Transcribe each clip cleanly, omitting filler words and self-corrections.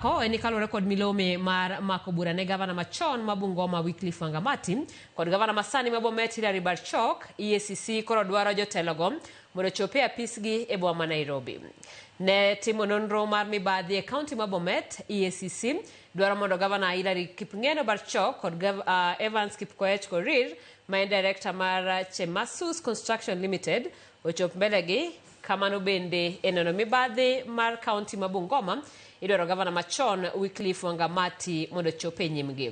Ko en ni kaluwore kod milome mar mako bura ne gavana machon ma Bungoma Wycliffe Wangamati kod gavana masani ma Bomet Hilary Barchok, EACC koro dwaro jotelogo mondo ochop e apisgi e boma ma Nairobi. Ne timo nonro mar mibadhi e kaunti ma Bomet, EACC dwaro mondo gavana Hilary Kipngeno Barchok kod Evans Kipkoech Korir ma en director mar Chemasus Construction Limited ochop mbelegi. Kamano bende e nono mibadhi mar kaunti ma Bungoma, idwaro gavana machon Wycliffe Wangamati mondo ochop e nyimgi.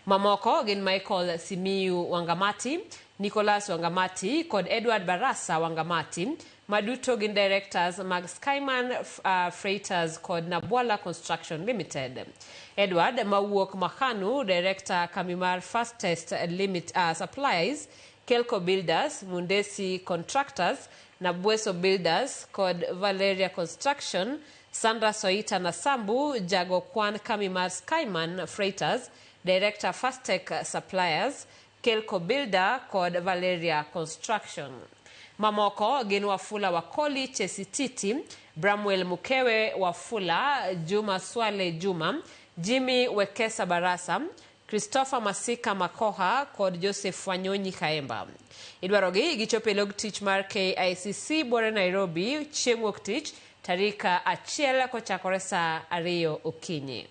Mamoko gin Michael Simiyu Wangamati, Nicholas Wangamati kod Edward Barasa Wangamati ma duto gin directors mag Skyman Freighters kod Nabwala Construction Limited. Edward mawuok Makhanu, director kambi mar Fastest Limit, Supplies, Kelco Builders, Mundesi Contractors, Nabweso Builders kod Valeria Construction, Sandra Soita Nasambu, jago kwan kambi mar Skyman Freighters, Director Fastec Suppliers, Kelco Builder kod Valeria Construction. Mamoko gin Wafula Wakoli Chesititi, Bramwell Mukewe Wafula, Juma Swale Juma, Jimmy Wekesa Barasa, Christopher Masika Makoha kod Joseph Wanyonyi Khaemba. Idwarogi gichop e log tich mar KICC buore Nairobi chieng' wuok tich tarik 1 kochakore saa 2 okinyi.